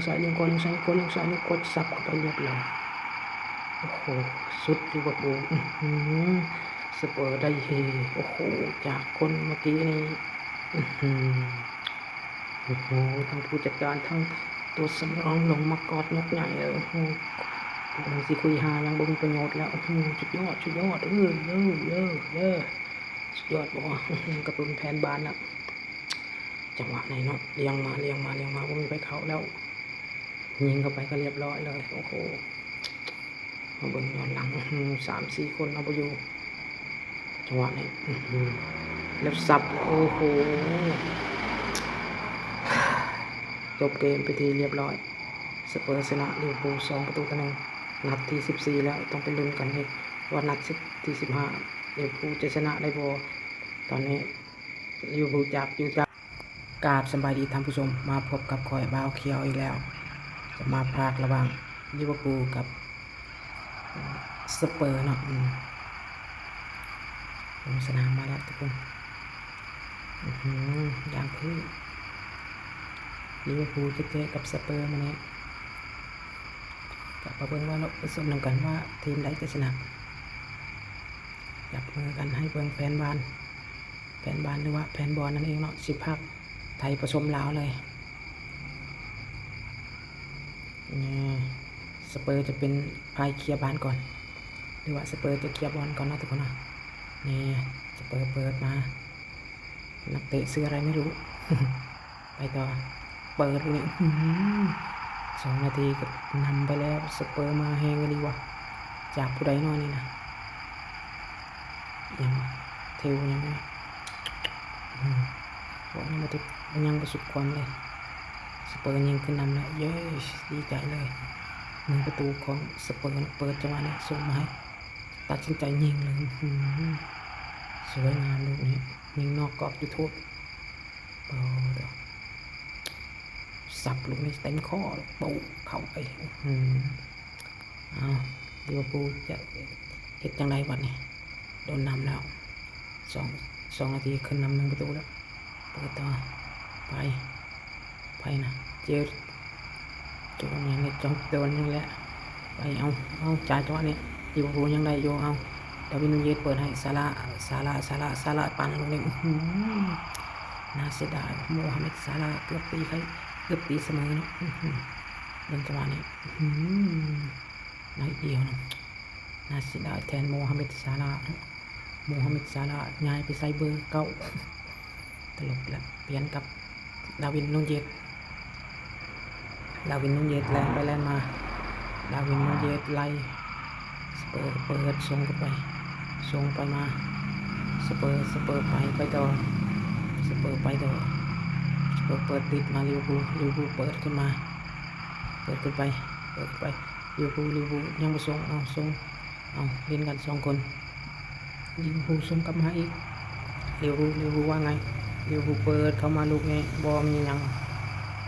ສາຍຍິງ ຄວານຍິງ ສາຍຍິງ ຄວານຍິງ ສາຍຍິງ ກວດສັບເຂົ້າໄປລຽບຮ້ອຍ. ໂອ້ໂຫ ສຸດລິເວີພູ ອືຫື ສະເປີໄດ້ເຮ. ໂອ້ໂຫ ຈາກຄົນເມື່ອກີ້ນີ້ ອືຫື ໂອ້ໂຫ ທັງຜູ້ຈັດການ ທັງຕົວສຳຮອງລົງມາກອດຍົກໃຫຍ່ເລີຍ. ໂອ້ໂຫ ບໍ່ຮູ້ຊິຄຸຍຫາຫຍັງ ບໍ່ມີປະໂຫຍດແລ້ວ. ໂອ້ໂຫ ສຸດຍອດ ສຸດຍອດ ເອີ ເອີ ເອີ ເອີ ສຸດຍອດບໍ່? ກະຕຸນແຜນບານລະ. ຈັງຫວະນີ້ເນາະ ລຽງມາ ລຽງມາ ລຽງມາ ບໍ່ມີໃຜເຂົ້າແລ້ວ ຍິງເຂົ້າໄປກະລຽບຮ້ອຍເລີຍ. ໂອ້ໂຫ ມາເບິ່ງຍ້ອນຫຼັງ ອືຫື ສາມສີ່ຄົນເອົາບໍ່ຢູ່. ຈັງຫວະນີ້ ອືຫື ແລ້ວສັບ ໂອ້ໂຫ ຈົບເກມເປັນທີ່ລຽບຮ້ອຍ. ສະເປີຊະນະລິເວີພູສອງປະຕູຕໍ່ໜຶ່ງ. ນັດທີສິບສີ່ແລ້ວ ຕ້ອງໄປລຸ້ນກັນອີກວ່ານັດທີສິບຫ້າ ລິເວີພູຈະຊະນະໄດ້ບໍ່? ຕອນນີ້ລິເວີພູຈາກຢູ່ຈາກ ກາບສະບາຍດີທ່ານຜູ້ຊົມ ມາພົບກັບຂ້ອຍບ່າວຂຽວອີກແລ້ວ ຈະມາພາກລະຫວ່າງລິເວີພູກັບ ສະເປີເນາະ. ອືມ ລົງສະໜາມມາແລ້ວທຸກຄົນ. ອືຫື ຢ່າງຄືລິເວີພູຈະເຈີກັບສະເປີມື້ນີ້ ກະມາເບິ່ງວ່າເນາະ ໄປຊົມນຳກັນວ່າທີມໃດຈະຊະນະ. ຈັບມືກັນໃຫ້ເບິ່ງແຟນບານ ແຟນບານ ຫຼືວ່າແຟນບອນນັ້ນເອງເນາະ ຊິພາກໄທປະຊົມລາວເລີຍ. ນີ້ ສະເປີຈະເປັນຝ່າຍເຄຍບານກ່ອນ ຫຼືວ່າສະເປີຈະເຄຍບອນກ່ອນເນາະທຸກຄົນເນາະ. ນີ້ ສະເປີເປີດມາ ນັກເຕະຊື່ອະໄລໄມ່ຮູ້ ໄປຕໍ່ ເປີດນີ້ ອືຫື ສອງນາທີກະນຳໄປແລ້ວ. ສະເປີມາແຮງອີ່ຫຼີຫວາ ຈາກຜູ້ໃດເນາະນີ້ນະ? ຫຍັງຫວາ ເທວຫຍັງຫວາ ອືມ ບໍ່ ຍັງບໍ່ຖືກ ຍັງບໍ່ສຸດຄວາມເລີຍ. ສະເປີຍິງຂຶ້ນນຳແລ້ວ ເຢ້ ດີໃຈເລີຍ. ໜຶ່ງປະຕູຂອງສະເປີ ເປີດຈັງຫວະນີ້ສົ່ງມາໃຫ້ ຕັດສິນໃຈຍິງເລີຍ. ອືຫື ສວຍງາມລູກນີ້ ຍິງນອກກອບຈຸດໂທດ. ໂອ້ ສັບລູກນີ້ເຕັມຂໍ້ ໂປ້ງເຂົ້າໄປ. ອືຫື ອ້າວ ລິເວີພູຈະເຮັດຈັ່ງໃດບັດນີ້? ໂດນນຳແລ້ວ ສອງ ສອງນາທີຂຶ້ນນຳໜຶ່ງປະຕູແລ້ວ. ເປີດຕໍ່ ໄປ ໃຜນະ ເຈີ ໂຈນຫຍັງນີ້ ໂຈນໂດນນີ້ແຫຼະ. ໄປ ເອົາ ເອົາ ຈ່າຍຈັງຫວະນີ້ ລິເວີພູຍັງໄດ້ຢູ່. ເອົາ ດາວິນ ນູເຍດ ເປີດໃຫ້ ຊາລາ ຊາລາ ຊາລາ ຊາລາ ປັ່ນລູກນີ້ ອືຫື ໜ້າເສຍດາຍ. ໂມຮາເມັດ ຊາລາ ເກືອບຕີໄຄ ເກືອບຕີສະເໝີເນາະ. ອືຫື ເບິ່ງຈັງຫວະນີ້ ອືຫື ໜ້ອຍດຽວໜຶ່ງ ໜ້າເສຍດາຍແທນ ໂມຮາເມັດ ຊາລາ. ໂມຮາເມັດ ຊາລາ ຍ້າຍໄປໃສ່ເບີເກົ້າ ຕະຫຼົກລະ ປ່ຽນກັບ ດາວິນ ນູເຍດ. ດາວິນ ນູເຍດ ແລ່ນໄປແລ່ນມາ ດາວິນ ນູເຍດ ໄລ່ ສະເປີເປີດ ສົ່ງເຂົ້າໄປ ສົ່ງໄປມາ ສະເປີ ສະເປີໄປ ໄປຕໍ່ ສະເປີໄປຕໍ່ ສະເປີເປີດຕິດມາ ລິເວີພູ ລິເວີພູເປີດຂຶ້ນມາ ເປີດຂຶ້ນໄປ ເປີດຂຶ້ນໄປ ລິເວີພູ ລິເວີພູ ຍັງບໍ່ສົ່ງ ເອົາ ສົ່ງ ເອົາ ຫຼິ້ນກັນສອງຄົນ ລິເວີພູສົ່ງກັບມາອີກ ລິເວີພູ ລິເວີພູວ່າໄງ? ລິເວີພູເປີດເຂົ້າມາລູກນີ້ ບໍ່ມີຫຍັງ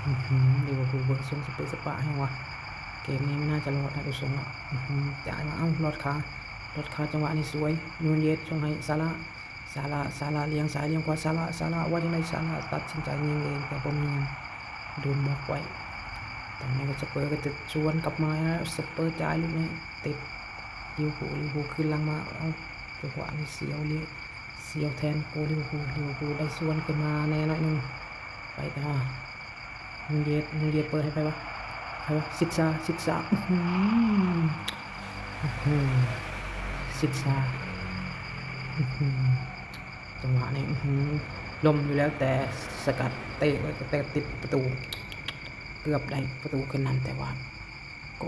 ອືຫື ລິເວີພູເບິ່ງຊົງສະເປະສະປະແຮງວ່າ ເກມນີ້ບໍ່ໜ້າຈະລອດນະ ດູຊົງລະ ອືຫື ຈ່າຍມາ ເອົ້າ ລອດຄາ ລອດຄາ ຈັງຫວະນີ້ສວຍ ນູເຍດ ສົ່ງໃຫ້ ຊາລາ ຊາລາ ຊາລາ ລຽງຊ້າຍລຽງຂວາ ຊາລາ ຊາລາ ວ່າຈັ່ງໃດ? ຊາລາ ຕັດສິນໃຈຍິງເອງ ແຕ່ບໍ່ມີຫຍັງ ໂດນບລັອກໄວ້. ຕອນນີ້ກະສະເປີກະຈະສວນກັບມາ ສະເປີຈ່າຍລູກນີ້ ຕິດ ລິເວີພູ ລິເວີພູຄືນຫຼັງມາ ເອົ້າ ຈັງຫວະນີ້ສຽວເລຍ ສຽວແທນໂກລິເວີພູ ລິເວີພູໄດ້ສວນຂຶ້ນມາແດ່ໜ້ອຍໜຶ່ງ ໄປຕໍ່ ນູເຍດ ນູເຍດເປີດໃຫ້ໃຜວະ? ໃຜວະ? ຊິດຊາ ຊິດຊາ ອືຫື ອືຫື ຊິດຊາ ອືຫື ຈັງຫວະນີ້ ອືຫື ລົ້ມຢູ່ແລ້ວ ແຕ່ສະກັດເຕະໄວ້ ແຕ່ຕິດປະຕູ ເກືອບໄດ້ປະຕູຂຶ້ນນຳ ແຕ່ວ່າ ໂກ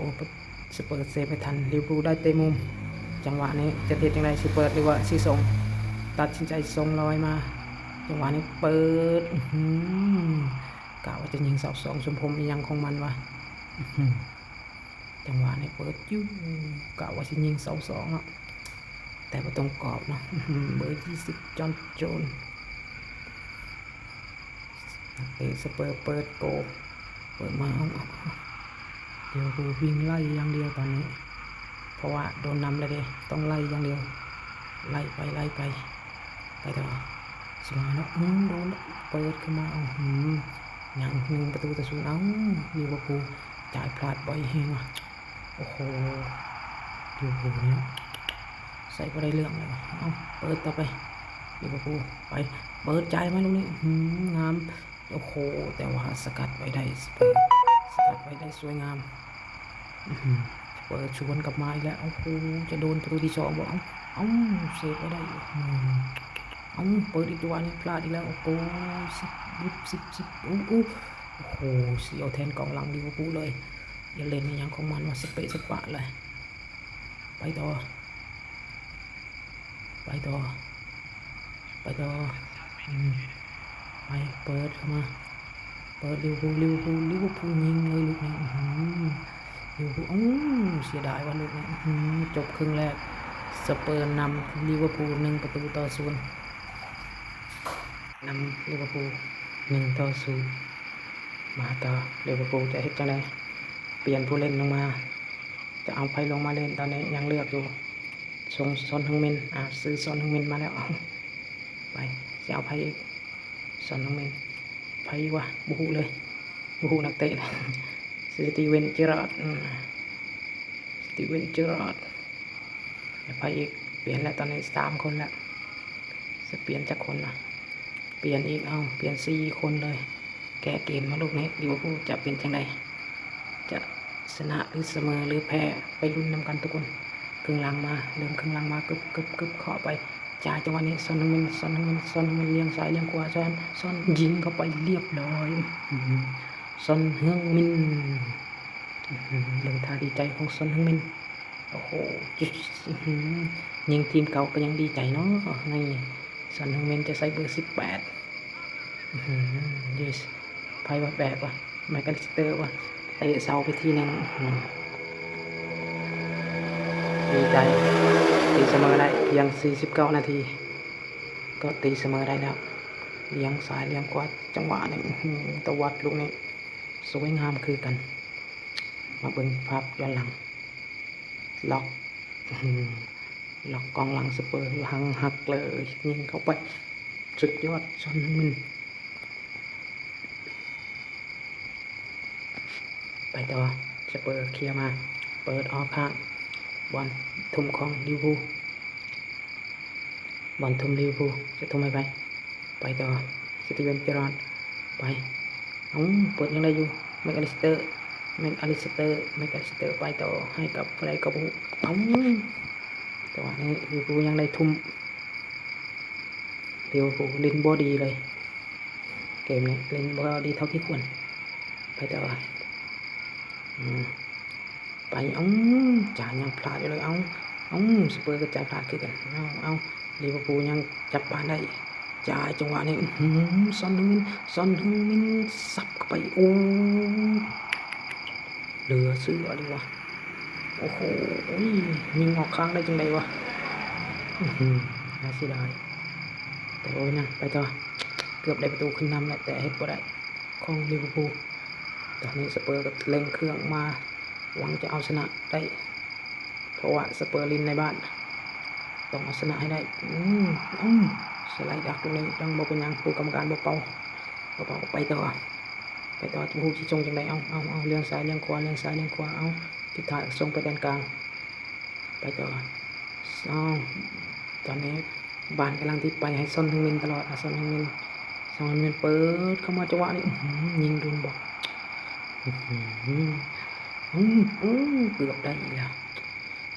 ສະເປີເຊບໄປທັນ ລິເວີພູໄດ້ເຕະມຸມ ຈັງຫວະນີ້ຈະເຮັດຈັ່ງໃດ? ຊິເປີດ ຫຼືວ່າຊິສົ່ງ? ຕັດສິນໃຈສົ່ງລອຍມາ ຈັງຫວະນີ້ເປີດ ອືຫື ກະວ່າຈະຍິງເສົາສອງ ສົມພົມອີ່ຫຍັງຂອງມັນວະ? ອືຫື ຈັງຫວະນີ້ເປີດຢູ່ ກະວ່າຊິຍິງເສົາສອງເນາະ ແຕ່ບໍ່ຕົງກອບເນາະ ອືຫື ເບີຊາວ ຈອນ ໂຈນ ນັກເຕະສະເປີເປີດໂກ ເປີດມາ ເອົາ ເອົາ ເອົາ ລິເວີພູວິ່ງໄລ່ຢ່າງດຽວຕອນນີ້ ເພາະວ່າໂດນນຳແລ້ວເດ ຕ້ອງໄລ່ຢ່າງດຽວ ໄລ່ໄປ ໄລ່ໄປ ໄປຕໍ່ ສະມາເນາະ ອືມ ໂດນ ເປີດຂຶ້ນມາ ອືມ ຍັງໜຶ່ງປະຕູຕໍ່ສູນ. ເອົ້າ ລິເວີພູຈ່າຍພລາດບ່ອຍແຮງວ່າ. ໂອ້ໂຫ ລິເວີພູນີ້ໃສ່ບໍ່ໄດ້ເລື່ອງເລີຍວ່າ. ເອົ້າ ເປີດຕໍ່ໄປ ລິເວີພູ ໄປ ເປີດຈ່າຍມາລູກນີ້ ຫື ງາມ. ໂອ້ໂຫ ແຕ່ວ່າສະກັດໄວ້ໄດ້ ສະເປີ ສະກັດໄວ້ໄດ້ສວຍງາມ. ອືຫື ເປີດສວນກັບມາອີກແລ້ວ. ໂອ້ໂຫ ຈະໂດນປະຕູທີສອງບໍ່? ເອົ້າ ເອົ້າ ເຊບໄວ້ໄດ້. ອື ເອົ້າ ເປີດອີກ ຈັງຫວະນີ້ພລາດອີກແລ້ວ. ໂອ້ໂຫ ສິບ ສິບ ສິບ ໂອ້ໂຫ ສຽວແທນກອງຫຼັງລິເວີພູເລີຍ. ຢ່າເຫຼັ້ນອີ່ຫຍັງຂອງມັນວ່າ ສະເປະສະປະເລີຍ. ໄປຕໍ່ ໄປຕໍ່ ໄປຕໍ່. ອືມ ໄປ ເປີດເຂົ້າມາ ເປີດ ລິເວີພູ ລິເວີພູ ລິເວີພູຍິງເລີຍລູກນີ້. ອືຫື ລິເວີພູ ໂອ້ ເສຍດາຍວ່າລູກນີ້. ອືຫື ຈົບເຄິ່ງແລກ ສະເປີນຳລິເວີພູໜຶ່ງປະຕູຕໍ່ສູນ ນຳລິເວີພູໜຶ່ງຕໍ່ສູນ. ມາຕໍ່ ລິເວີພູຈະເຮັດຈັ່ງໃດ? ປ່ຽນຜູ້ຫຼິ້ນລົງມາ ຈະເອົາໃຜລົງມາຫຼິ້ນ? ຕອນນີ້ຍັງເລືອກຢູ່ ຊົງ ຊອນເຮີງມິນ ອາ ຊື້ຊອນເຮີງມິນມາແລ້ວ. ເອົາ ໄປ ຊິເອົາໃຜອີກ? ຊອນເຮີງມິນ ໃຜອີກວະ? ບໍ່ຮູ້ເລີຍ ບໍ່ຮູ້ນັກເຕະເລີຍ. ສະຕີເວັນ ເຈຣາດ ອືມ ສະຕີເວັນ ເຈຣາດ ແລ້ວໃຜອີກ? ປ່ຽນແລ້ວ ຕອນນີ້ສາມຄົນແລ້ວ ຊິປ່ຽນຈັກຄົນລະ? ປ່ຽນອີກ ເອົາ ປ່ຽນສີ່ຄົນເລີຍ. ແກ້ເກມມາລູກນີ້ ລິເວີພູຈະເປັນຈັ່ງໃດ? ຈະຊະນະຫຼືສະເໝີຫຼືແພ້? ໄປລຸ້ນນຳກັນທຸກຄົນ. ເຄິ່ງຫຼັງມາ ເລີ່ມເຄິ່ງຫຼັງມາ ກຶບ ກຶບ ກຶບ ເຄາະໄປ ຈ່າຍຈັງຫວະນີ້ ຊອນເຮີງມິນ ຊອນເຮີງມິນ ຊອນເຮີງມິນ ລ້ຽງຊ້າຍລ້ຽງຂວາ ຊອນ ຊອນ ຍິງເຂົ້າໄປລຽບຮ້ອຍ. ອືມ ຊອນເຮືອງມິນ ອືມ ເບິ່ງທ່າດີໃຈຂອງຊອນເຮືອງມິນ. ໂອ້ໂຫ ອືມ ຍິງທີມເກົ່າກໍຍັງດີໃຈເນາະ. ນີ້ ຊອນເຮືອງມິນຈະໃສ່ເບີສິບແປດ. ອືມ ເຢສ ໃຜວະ ແບກວະ ແມັກອາລິສເຕີວະ ເຕະເສົາໄປທີໜຶ່ງ. ອືມ ດີໃຈ ຕີສະເໝີໄດ້ພຽງສີ່ສິບເກົ້ານາທີ ກໍຕີສະເໝີໄດ້ແລ້ວ. ລ້ຽງຊ້າຍລ້ຽງຂວາ ຈັງຫວະນີ້ ອືມ ຕະວັດລູກນີ້ ສວຍງາມຄືກັນ. ມາເບິ່ງພາບຍ້ອນຫຼັງ ລັອກ ລັອກກອງຫຼັງສະເປີ ຫຼັງຫັກເລີຍ ຍິງເຂົ້າໄປ ສຸດຍອດ ຊອນເຮີງມິນ. ໄປຕໍ່ ສະເປີເຄຍມາ ເປີດອອກຂ້າງ ບອນທຸ່ມຂອງລິເວີພູ ບອນທຸ່ມລິເວີພູ ຈະທຸ່ມໃຫ້ໃຜ? ໄປຕໍ່ ສະຕີເວັນ ເຈຣາດ ໄປ. ເອົ້າ ເປີດຍັງໄດ້ຢູ່ ແມັກອາລິສເຕີ ແມັກອາລິສເຕີ ແມັກອາລິສເຕີ ໄປຕໍ່ ໃຫ້ກັບຜູ້ໃດກໍບໍ່ຮູ້. ເອົ້າ ແຕ່ວ່ານີ້ລິເວີພູຍັງໄດ້ທຸ່ມ ລິເວີພູຫຼິ້ນບໍ່ດີເລີຍ ເກມນີ້ຫຼິ້ນບໍ່ດີເທົ່າທີ່ຄວນ. ໄປຕໍ່ ອືມ ໄປ ເອົ້າ ຈ່າຍຍັງພລາດຢູ່ເລີຍ. ເອົ້າ ເອົ້າ ສະເປີກໍຈ່າຍພລາດຄືກັນ. ເອົ້າ ເອົ້າ ລິເວີພູຍັງຈັບບານໄດ້ ຈ່າຍຈັງຫວະນີ້ ອືຫື ຊອນເຮີງມິນ ຊອນເຮີງມິນ ສັບເຂົ້າໄປ ໂອ້ ເຫຼືອເຊື່ອເລີຍວ່າ. ໂອ້ໂຫ ຍິງອອກຂ້າງໄດ້ຈັ່ງໃດວະ? ອືຫື ໜ້າເສຍດາຍ ແຕ່ບໍ່ເປັນຫຍັງ ໄປຕໍ່. ເກືອບໄດ້ປະຕູຂຶ້ນນຳແລ້ວ ແຕ່ເຮັດບໍ່ໄດ້ ຂອງລິເວີພູ. ຕອນນີ້ສະເປີກໍເລັ່ງເຄື່ອງມາ ຫວັງຈະເອົາຊະນະໄດ້ ເພາະວ່າສະເປີຫຼິ້ນໃນບ້ານ ຕ້ອງເອົາຊະນະໃຫ້ໄດ້. ອືມ ອືມ ສະໄລດັກລູກນີ້ ຍັງບໍ່ເປັນຫຍັງ ຜູ້ກຳມະການບໍ່ເປົ່າ ບໍ່ເປົ່າ. ໄປຕໍ່ ໄປຕໍ່ ບໍ່ຮູ້ຊິສົ່ງຈັ່ງໃດ. ເອົາ ເອົາ ເອົາ ລ້ຽງຊ້າຍລ້ຽງຂວາ ລ້ຽງຊ້າຍລ້ຽງຂວາ ເອົາ ສຸດທ້າຍສົ່ງໄປແດນກາງ. ໄປຕໍ່ ເອົ້າ ຕອນນີ້ບານກຳລັງທີ່ໄປໃຫ້ຊອນເຮີງມິນຕະຫຼອດ ອາ ຊອນເຮີງມິນ ຊອນເຮີງມິນເປີດເຂົ້າມາ ຈັງຫວະນີ້ ອືຫື ຍິງໂດນບລັອກ ອືຫື ອື ອື ເກືອບໄດ້ອີກແລ້ວ.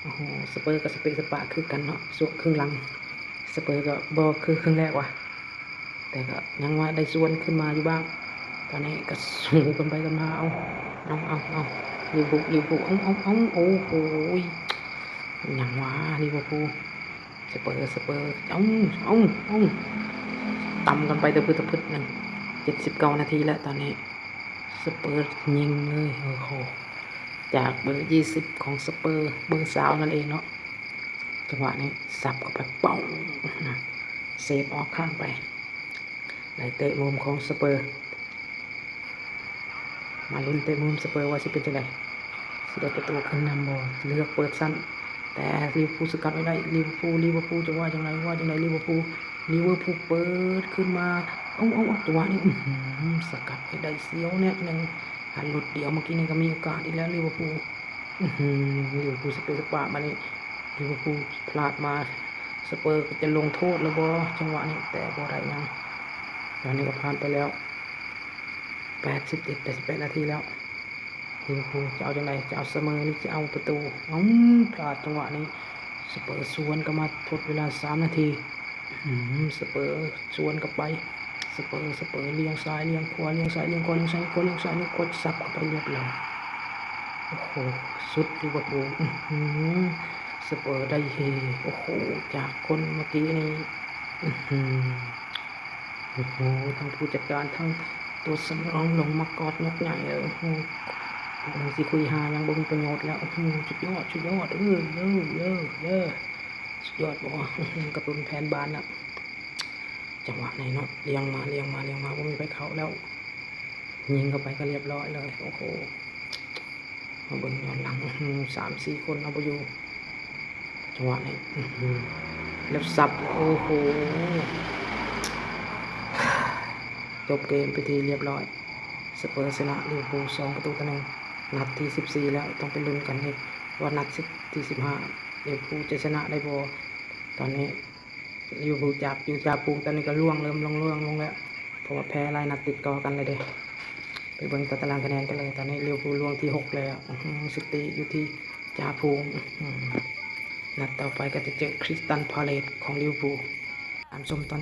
ໂອ້ໂຫ ສະເປີກໍສະເປະສະປະຄືກັນເນາະ ຊ່ວງເຄິ່ງຫຼັງ ສະເປີກໍບໍ່ຄືເຄິ່ງແລກວ່າ ແຕ່ກໍຍັງວ່າໄດ້ສ່ວນຂຶ້ນມາຢູ່ບ້າງ. ຕອນນີ້ກໍສູ້ກັນໄປກັນມາ ເອົາ ເອົາ ເອົາ ເອົາ ລິເວີພູ ລິເວີພູ ເອົາ ເອົາ ເອົາ ໂອ້ໂຫ ຍັງວ່າລິເວີພູ ສະເປີ ສະເປີ ເອົາ ເອົາ ເອົາ ຕຳກັນໄປຕະພຶດຕະພຶດໜຶ່ງ. ເຈັດສິບເກົ້ານາທີແລ້ວຕອນນີ້ ສະເປີຍິງເລີຍ ໂອ້ໂຫ ຈາກເບີຊາວຂອງສະເປີ ເບີຊາວນັ້ນເອງເນາະ. ຈັງຫວະນີ້ສັບເຂົ້າໄປ ປຶ້ງ ເຊບອອກຂ້າງໄປ ໄດ້ເຕະມຸມຂອງສະເປີ. ມາລຸ້ນເຕະມຸມສະເປີວ່າຊິເປັນຈັ່ງໃດ ຊິໄດ້ປະຕູຂຶ້ນນຳບໍ່? ເລືອກເປີດສັ້ນ ແຕ່ລິເວີພູສະກັດໄວ້ໄດ້ ລິເວີພູ ລິເວີພູຈະວ່າຈັ່ງໃດ ວ່າຈັ່ງໃດ ລິເວີພູ ລິເວີພູເປີດຂຶ້ນມາ ເອົາ ເອົາ ເອົາ ຈັງຫວະນີ້ ອືຫື ສະກັດໃຫ້ໄດ້ສຽວແນວໜຶ່ງ ຫັນຫຼຸດດຽວ ເມື່ອກີ້ນີ້ກໍມີໂອກາດອີກແລ້ວ ລິເວີພູ ອືຫື ລິເວີພູສະເປະສະປະ ບາດນີ້ລິເວີພູພລາດມາ ສະເປີຈະລົງໂທດຫຼືບໍ່ ຈັງຫວະນີ້ ແຕ່ບໍ່ໄດ້ຫຍັງ. ຕອນນີ້ກໍຜ່ານໄປແລ້ວ ແປດສິບເຈັດ ແປດສິບແປດນາທີແລ້ວ. ລິເວີພູຈະເອົາຈັ່ງໃດ? ຈະເອົາສະເໝີ ຫຼື ຈະເອົາປະຕູ? ອືມ ພລາດຈັງຫວະນີ້ ສະເປີສວນເຂົ້າມາທົດເວລາສາມນາທີ ອືມ ສະເປີສວນເຂົ້າໄປ ສະເປີ ສະເປີລ້ຽງຊ້າຍລ້ຽງຂວາ ລ້ຽງຊ້າຍລ້ຽງຂວາ ລ້ຽງຊ້າຍລ້ຽງຂວາ ລ້ຽງຊ້າຍລ້ຽງຂວາ ສັບເຂົ້າໄປລຽບຮ້ອຍ. ໂອ້ໂຫ ສຸດລິເວີພູ ອືຫື ສະເປີໄດ້ເຮ ໂອ້ໂຫ ຈາກຄົນເມື່ອກີ້ນີ້ ອືຫື ໂອ້ໂຫ ທັງຜູ້ຈັດການ ທັງຕົວສຳຮອງລົງມາກອດຍົກໃຫຍ່ເລີຍ ໂອ້ໂຫ ພວກມຶງຊິຄຸຍຫາຫຍັງບໍ່ມີປະໂຫຍດແລ້ວ ໂອ້ໂຫ ສຸດຍອດ ສຸດຍອດ ເອີ ເອີ ເອີ ເອີ ສຸດຍອດບໍ່ ກະຕຸນແຜນບານລະ ຈັງຫວະນີ້ເນາະ ລ້ຽງມາ ລ້ຽງມາ ລ້ຽງມາ ບໍ່ມີໃຜເຂົ້າແລ້ວ ຍິງເຂົ້າໄປກໍລຽບຮ້ອຍເລີຍ ໂອ້ໂຫ. ມາເບິ່ງຍ້ອນຫຼັງ ອືຫື ສາມສີ່ຄົນເອົາບໍ່ຢູ່ ຈັງຫວະນີ້ ອືຫື ແລ້ວສັບ ໂອ້ໂຫ ຈົບເກມເປັນທີ່ລຽບຮ້ອຍ ສະເປີຊະນະລິເວີພູສອງປະຕູຕໍ່ໜຶ່ງ ນັດທີສິບສີ່ແລ້ວ ຕ້ອງໄປລຸ້ນກັນອີກວ່ານັດທີສິບຫ້າ ລິເວີພູຈະຊະນະໄດ້ບໍ່. ຕອນນີ້ລິເວີພູຈາບຢູ່ຈາບຝູງ ຕອນນີ້ກໍລ່ວງ ເລີ່ມລ່ວງໆລົງແລ້ວ ເພາະວ່າແພ້ຫຼາຍນັດຕິດຕໍ່ກັນແລ້ວເດ້. ໄປເບິ່ງຕາຕະລາງຄະແນນກັນເລີຍ ຕອນນີ້ລິເວີພູລ່ວງທີຫົກແລ້ວ ອືຫື ຊິຕີຢູ່ທີ່ຈ່າຝູງ ອືຫື ນັດຕໍ່ໄປກໍຈະເຈີຄຣິສຕັນພາເລສຂອງລິເວີພູ ຕາມຊົມຕອນ